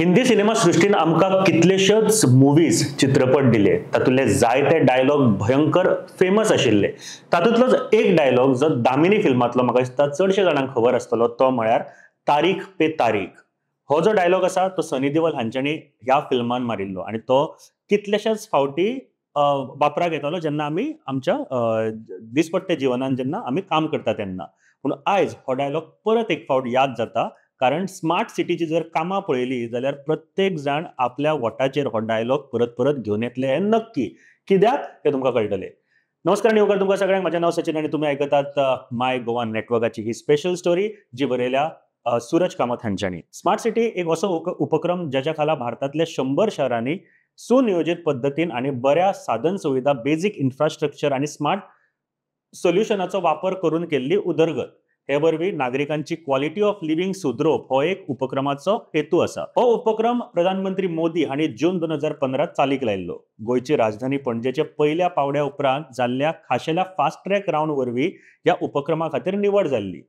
Hindi cinema सृश्टीन आमकां कितलेशेच movies चित्रपट दिले, तातूंतले जायते डायलॉग भयंकर फेमस आशिल्ले. तातूंतलोच एक डायलॉग जो दामिनी फिल्मांतलो म्हाका दिसता चडशे जाणांक खबर आसतलो तो म्हळ्यार तारीख पे तारीख. हो जो डायलॉग आसा तो सनी देओल हांच्यांनी ह्या फिल्मान मारिल्लो आनी तो कितलेशेच फावटी वापराक येतालो जेन्ना आमी आमच्या दिसपट्टे जिवनान जेन्ना आमी काम करता तेन्ना. पूण आयज हो डायलॉग परत एक फावट याद जाता, कारण स्मार्ट सिटीची जर कामां पळयली जाल्यार प्रत्येक जाण आपल्या वोटाचेर हो डायलॉग परत परत घेवन येतले हें नक्की. कित्याक तें तुमकां कळटलें. नमस्कार आनी उपकार तुमकां सगळ्यांक. म्हजें नांव सचिन आनी तुमी आयकतात माय गोवा नेटवर्काची ही स्पेशल स्टोरी जी बरयल्या सूरज कामत हांच्यांनी. स्मार्ट सिटी एक असो उपक्रम ज्याच्या खाला भारतांतल्या 100 शहरांनी सुनियोजित पद्दतीन आनी बऱ्या साधन सुविधा, बेजीक इन्फ्रास्ट्रक्चर आनी स्मार्ट सोल्युशनाचो वापर करून केल्ली उदरगत. हे वरवीं नागरिकांची क्वॉलिटी ऑफ लिव्हिंग सुदरोवप हो एक उपक्रमाचो हेतू आसा. हो उपक्रम प्रधानमंत्री मोदी हांणी जून 2015 चालीक लायिल्लो. गोंयची राजधानी पणजेच्या पयल्या पावड्या उपरांत जाल्ल्या खाशेल्या फास्ट ट्रॅक रावंड वरवीं ह्या उपक्रमा खातीर निवड जाल्ली.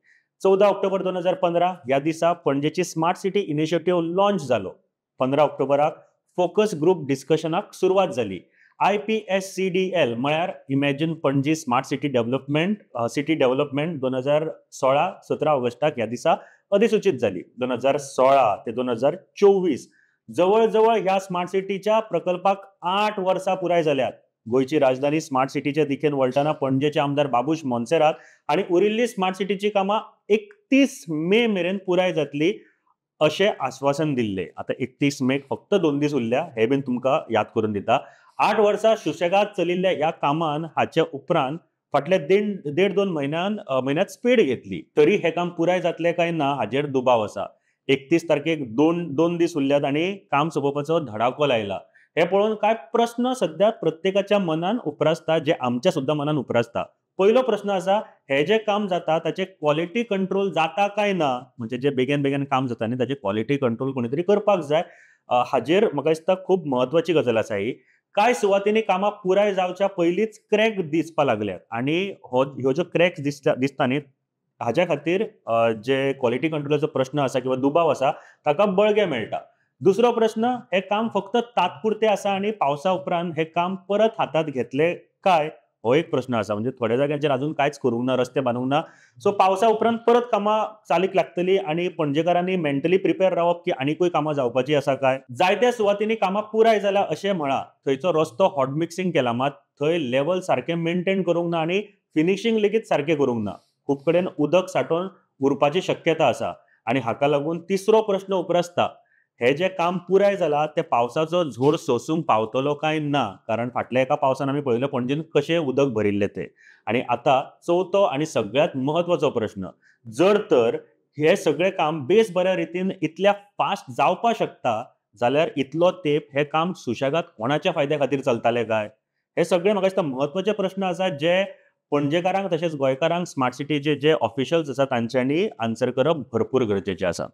14 ऑक्टोबर 2015 ह्या दिसा पणजेची स्मार्ट सिटी इनिशिएटीव लॉन्च जालो. 15 ऑक्टोबराक फोकस ग्रुप डिस्कशनाक सुरवात जाली. IPSCDL म्हळ्यार imagine Panaji smart city development city development 2016 17 ऑगस्टाक ह्या दिसा अधिसूचित जाली. 2016 ते 2024 जवळ जवळ ह्या स्मार्ट सिटीच्या प्रकल्पाक 8 वर्सां पुराय जाल्यात. गोंयची राजधानी स्मार्ट सिटीच्या दिकेन वळटना पणजेचे आमदार बाबूश मोन्सेरात आनी उरिल्ली स्मार्ट सिटीची कामां 31 मे मेरेन पुराय जातली अशें आश्वासन दिल्लें. आतां 31 मेक फक्त 2 दीस उरल्या हे बीन तुमकां याद करून दिता. 8 वर्सां सुशेगाद चलिल्ल्या ह्या कामान हाचे उपरांत फाटल्या देड दोन म्हयन्यांत स्पीड घेतली. तरी हें काम पुराय जातलें काय ना हाजेर दुबाव आसा. 31 तारखेक दोन दीस उरल्यात आनी काम सोंपोवपाचो धडाको लायला. हे पळोवन कांय प्रस्न सद्या प्रत्येकाच्या मनान उप्रासता, जे आमच्या सुद्दां मनान उप्रासता. पयलो प्रस्न आसा, हे जे काम जाता ताचे क्वॉलिटी कंट्रोल जाता काय ना, म्हणजे जे बेगीन बेगीन काम जाता न्ही ताचे क्वॉलिटी कंट्रोल कोणी तरी करपाक जाय. हाजेर म्हाका दिसता खूब म्हत्वाची गजाल आसा ही. कांय सुवातींनी कामां पुराय जावच्या पयलींच क्रॅक दिसपा लागल्यात आनी ह्यो ज्यो क्रॅक्स दिसता न्ही हाज्या खातीर जे क्वॉलिटी कंट्रोलाचो प्रश्न आसा किंवा दुबाव आसा ताका बळगें मेळटा. दुसरो प्रश्न, हें काम फक्त तात्पुरतें आसा आनी पावसा उपरांत हें काम परत हातांत घेतलें काय हो एक प्रश्न आसा. म्हणजे थोड्या जाग्यांचेर अजून कांयच करूंक ना, रस्ते बांदूंक ना, सो पावसा उपरांत परत कामां चालीक लागतली आनी पणजेकारांनी मेंटली प्रिपेर रावप की आनीकूय कामां जावपाची आसा काय. जायत्या सुवातींनी कामां पुराय जाल्या अशें म्हळां, थंयचो रस्तो हॉट मिक्सिंग केला मात थंय लेवल सारकें मेनटेन करूंक ना आनी फिनिशींग लेगीत सारकें करूंक ना. खूब कडेन उदक सांठोवन उरपाची शक्यता आसा आनी हाका लागून तिसरो प्रश्न उप्रासता, हे जे काम पुराय जाला ते पावसाचो झोड सोसूंक पावतलो काय ना, कारण फाटल्या एका पावसान आमी पळयलें पणजेन कशें उदक भरिल्लें तें. आनी आतां चवथो आनी सगळ्यांत म्हत्वाचो प्रश्न, जर तर हे सगळें काम बेस बऱ्या रितीन इतल्या फास्ट जावपाक शकता जाल्यार इतलो तेंप हें काम सुशेगाद कोणाच्या फायद्या खातीर चलतालें काय? हे सगळे म्हाका दिसता म्हत्वाचे प्रश्न आसा जे पणजेकारांक तशेंच गोंयकारांक स्मार्ट सिटीचे जे ऑफिशल्स आसा तांच्यांनी आन्सर करप भरपूर गरजेचें आसा.